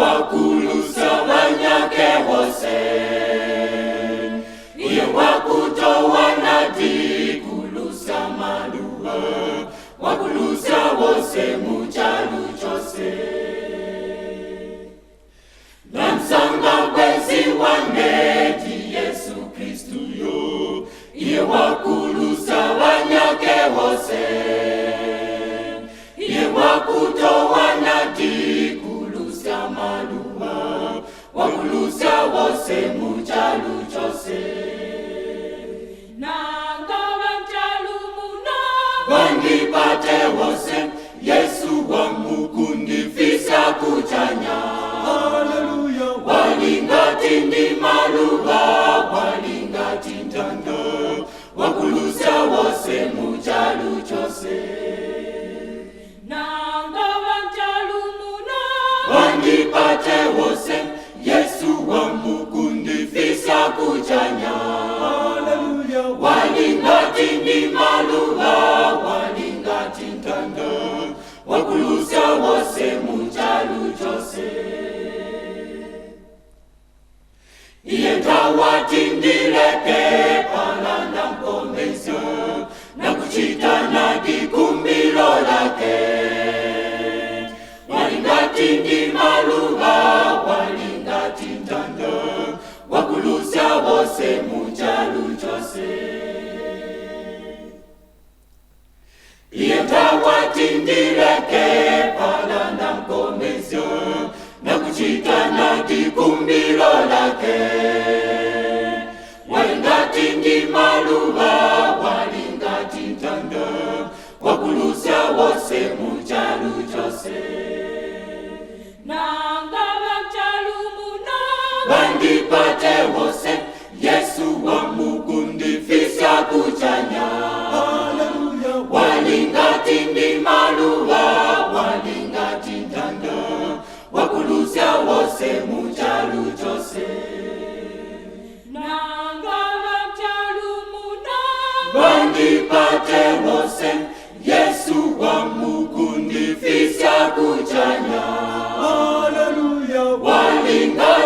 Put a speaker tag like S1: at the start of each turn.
S1: Wakulusa wanyake wose, iye wakutowa nadi kulusa maluwa, wakulusa wose muchalu chose. Namsanga kwezi wanedi Yesu Kristu yo, iye wakulusa wanyake wose, iye wakutowa nadi kulusa maluwa, wakulusa wose muchalu chose.
S2: Nanga vanchalu muno.
S1: Wandipate wose, Yesu wamukundifisa kuchanya.
S3: Haleluya.
S1: Walingati ndi maluwa, walingati ntanda, wakulusa wose muchalu chose.
S2: Nanga vanchalu muno.
S1: Wandipate wose, Yesu wamukundifisa kuchanya.
S3: Haleluya.
S1: Walingati ndi maluwa, walingati ntanda, wakulusa wose muchalu chose. Iye ndawatindileke palanda mkomezo nakuchita nadikumbilo lake. Walingati ndi maluwa, walingati ntanda, wakulusa wose muchalu chose. Iye ndawatindileke palanda mkomezo nakuchita nadikumbilo lake. Walingati ndi maluwa, walingati ntanda, wakulusa wose muchalu chose.
S2: Nanga vanchalu muno.
S1: Wandipate wose, Yesu wamukundifisa kuchanya.
S3: Haleluya.
S1: Walingati ndi maluwa, walingati ntanda, wakulusa wose muchalu chose.
S2: Nanga vanchalu muno.
S1: Wandipate wose, Yesu wamukundifisa kuchanya.
S3: Haleluya.
S1: Walingati